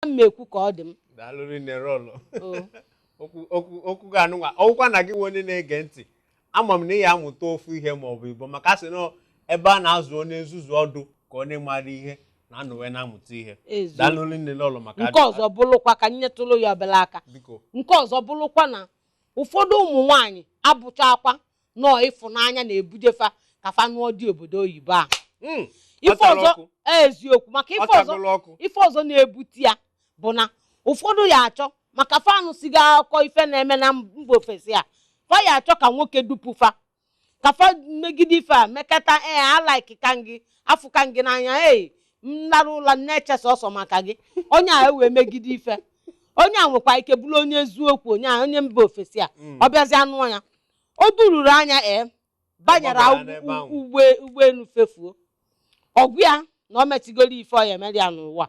M ekwu ka ọ dị m. Daalụ rinne, Lọlọ. O. Okwu gị anụnwa ọwụkwa na gị nwe onye na-ege ntị, ama m na ị ya amụta ofu ihe ma ọ bụ igbo, maka a sị na ebe a na-azụ onye nzuzu ọdụ ka onye mara ihe na-anọwe na-amụta ihe. Eziokwu. Daalụ rinne, Lọlọ, maka Nke ọzọ bụrụkwa ka m nyetụrụ ya obere aka. Biko. Nke ọzọ bụrụkwa na ụfọdụ ụmụ nwaanyị abụchakwa nọọ ịfụnanya na-ebujefa ka fa nụọ dị obodo oyibo a. Ife Ọ tara ọzọ ọkụ. Eziokwu, maka Ọ ife ọzọ tagolo ọkụ. Ife ọzọ na-ebute ya bụ na ụfọdụ ya achọ maka fanụ siga akụkọ ife na-eme na mba ofesi a, fa ya achọ ka nwoke dupu fa, ka fa megide ife a mekata. Ee, alaiki ka gị afụka gị n'anya, ei, m lara ụlọ na-eche sọsọ maka gị. Onye a ewee megide ife onye a nwekwa ike bụrụ onye eziokwu, onye a, onye mba ofesi a. Ọ bịazi anụ ya o dururu anya, ee, banyere Ọ gbabara n'ebe ahụ. Ụgbọelu fefuo ọgwụ ya na o metigoro ife ọ ya emere ya n'ụwa.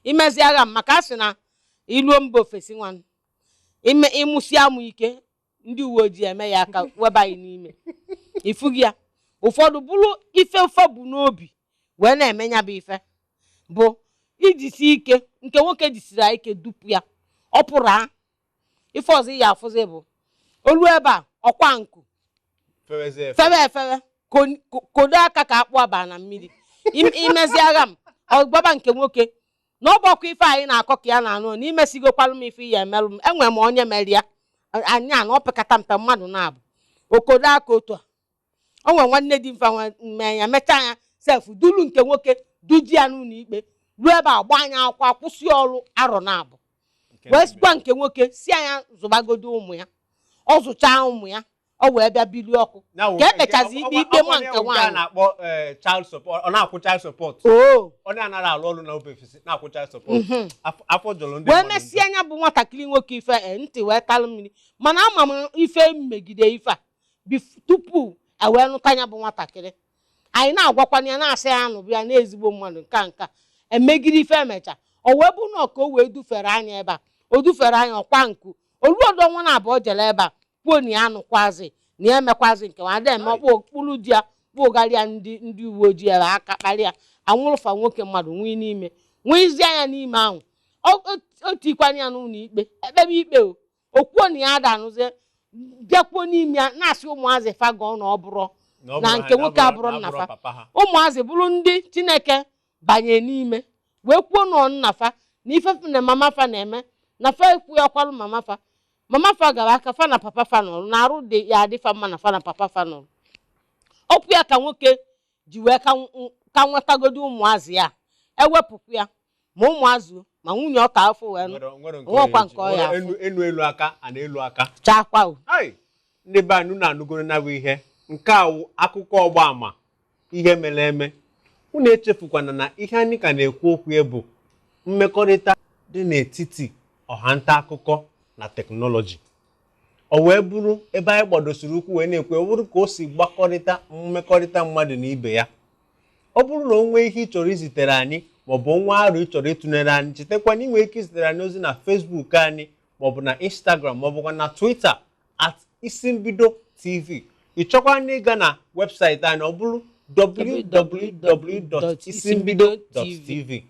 Imezi agha m maka a sị na iluo mba ofesi nwa ime ịmụsi amụ ike, ndị uwe ojii eme ya aka weba anyị n'ime ifugi ya. Ụfọdụ bụrụ ife ụfọ bụ n'obi wee na-eme ya bụ ife bụ ijisi ike nke nwoke jisiri ya ike dupu ya, ọ pụrụ a ife ọzọ ị ya afụzi bụ olu ebe a ọkwa nku. Fewezie efe. Fewe efewe, kodo aka ka akpụ aba na mmiri. Imezi agha m ọgbaba nke nwoke na ọ bụkwa ife anyị na-akọ ka ya na-anụ na imesigokwalụ m ife ya emelụ m. Enwere m onye mere ya anya na ọ pekata mpe mmadụ na-abụ okodo aka otu a. O nwere nwanne di mfa mee ya, mechaa ya sef, duru nke nwoke duji ya n'ụlọ ikpe, ruo ebe a gba anya akwụkwọ, akwụsị ọrụ arọ na abụ. Nke Wee na-eme. gwa nke nwoke si anya zụbagodo ụmụ ya, ọ zụchaa ụmụ ya, ọ wee bịa bilie ọkụ Ya wụ ka ekpechazi ikpe ikpe ọkwa nwa ya nke wụ nke a nwaanyị. na-akpọ child support, ọ na-akwụ child support. Oo. Ọ na-anara alụ ọrụ na ofesi na-akwụ child support. Afọ jọrọ ndị Wee mmadụ mesie njọ. anya bụ nwatakịrị nwoke ife ntị wee talụ mmiri, mana ama m ife mmegide ife a tupu e wee nụta ya bụ nwatakịrị. Anyị na-agwakwana ya, na-asị ya nụbụ ya n'ezigbo mmadụ nka nka emegide ife emecha, o wee bụ na ka o wee dufere anya ebe a, o dufere anya ọkwa nku oluodo ọnwa na abụọ jere ebe a kwuo na ya anụkwazi na ya emekwazi nke nwa ada eme ọkpụ okpuru di ya kpụgharịa ndị uwe ojii ebe aka kparịa anwụrụfa nwoke mmadụ nwee n'ime nweezie anya n'ime ahụ. O tikwana ya n'ụlọ ikpe ekpebe ikpe o okwuo na ya ada anụzie, bịakwuo n'ime ya na-asị ụmụazị fagọọ na ọ bụrụ Na ọ na bụrụ nke ha- nwoke na ọ abụrụ na nna abụrụ fa. papa ha. Ụmụazị bụrụ ndị Chineke banye n'ime wee kwuo na nna fa na ife na mama fa na-eme na fa ekwughịkwalụ mama fa. Mama fa gara aka fa na papa fa nọrọ na arụ dị ya adị fa mma na fa na papa fa nọrọ. Okwu ya ka nwoke ji wee ka nwetagodo ụmụazị ya, ewepụkwu ya ma ụmụazị ma nwunye ọka afọ wee nụ. Nwere nke Nwekwa ọ ya nke ọ ya eji. afụ. Enu elu aka a na-elu aka. Chakwa o. Ai, ndị be anyị, unu anụgoro na bụ ihe nke a wụ akụkọ ọgba ama ihe mere eme. Unu echefukwana na ihe anyị ka na-ekwu okwu ya bụ mmekọrịta dị n'etiti ọha nta akụkọ na teknọlọji. Ọ wee bụrụ ebe anyị gbadosiri ụkwụ wee na-ekwu, ọ bụrụ ka o si gbakọrịta mmekọrịta mmadụ na ibe ya. Ọ bụrụ na o nwee ihe ị chọrọ izitere anyị maọbụ nwa arụ ị chọrọ ịtụnyere anyị, chetakwa na ị nwere ike izitere anyị ozi na Facebook anyị maọbụ na Instagram maọbụkwa na Twitter @IsimbidoTV. Ị chọkwa na ịga na webụsaịtị anyị, ọ bụrụ www.isimbido.tv.